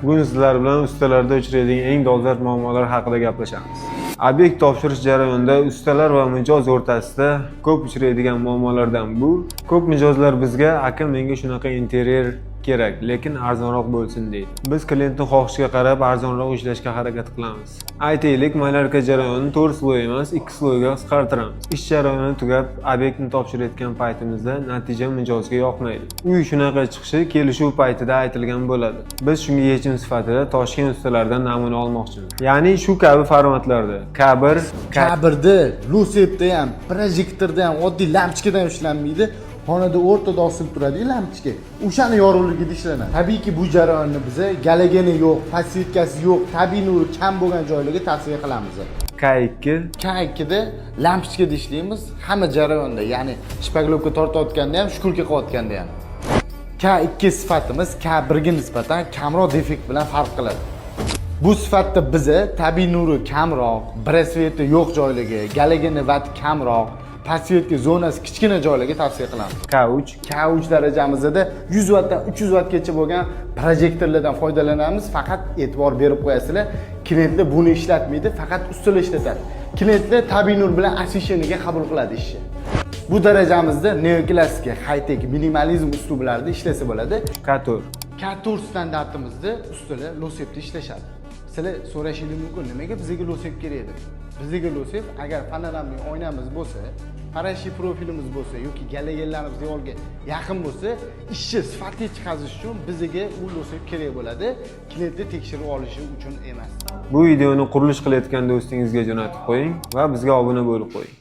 Bugun sizlar bilan ustalarda uchraydigan eng dolzarb muammolar haqida gaplashamiz. Obyekt topshirish jarayonida ustalar va mijoz o'rtasida ko'p uchraydigan muammolardan bu. Ko'p mijozlar bizga: "Aka, menga shunaqa interyer kerak, lekin arzonroq bo'lsin", deydi. Biz klientni xohishiga qarab arzonroq ishlashga harakat qilamiz. Aytaylik, малярка jarayonini 4 слой emas, 2 слой ga qisqartiramiz. Ish jarayoni tugab, obyektni topshirayotgan paytimizda natija mijozga yoqmaydi. Uy shunaqa chiqishi kelishuv paytida aytilgan bo'ladi. Biz shunga yechim sifatida Toshkent ustalaridan namuna olmoqchimiz. Ya'ni shu kabi formatlarda K1, K K1da Losepda ham, projektorda ham, oddiy lampochkada ham ishlanmaydi. Xonada o'rtada osilib turadiyu lampochka, o'shani yorug'ligida ishlanadi. Tabiiyki, bu jarayonni biza galogeni yo'q, подсветка si yo'q, tabiiy nuri kam bo'lgan joylarga tavsiya qilamiz. K2, K2da lampochkada ishlaymiz hamma jarayonda, ya'ni шпаклёвка tortayotganda ham, шкурка qilayotganda ham. K2 sifatimiz K1 ga nisbatan kamroq defekt bilan farq qiladi. Bu sifatda biza tabiiy nuri kamroq, бра-свет i yo'q joylarga, galogeni vat kamroq, подсветка zonasi kichkina joylarga tavsiya qilamiz. K3, K3 darajamizda 100 vatdan 300 vatgacha bo'lgan projektorlardan foydalanamiz. Faqat e'tibor berib qo'yasizlar, klientlar buni ishlatmaydi, faqat ustalar ishlatadi. Klientlar tabiiy nur bilan освещение ga qabul qiladi ishni. Bu darajamizda neoklassika, high-tech, minimalizm uslublarida ishlasa bo'ladi. K4. K4 standartimizda ustalar Losepda ishlashadi. Sizlar so'rashingiz mumkin, nimaga bizga Losep kerak deb. Bizga Losep agar панорамный oynamiz bo'lsa, параши profilimiz bo'lsa yoki galogenlarimiz devorga yaqin bo'lsa, ishni sifatli chiqarish uchun bizga u Losep kerak bo'ladi. Klientni tekshirib olishi uchun emas. Bu videoni qurilish qilayotgan do'stingizga jo'natib qo'ying va bizga obuna bo'lib qo'ying.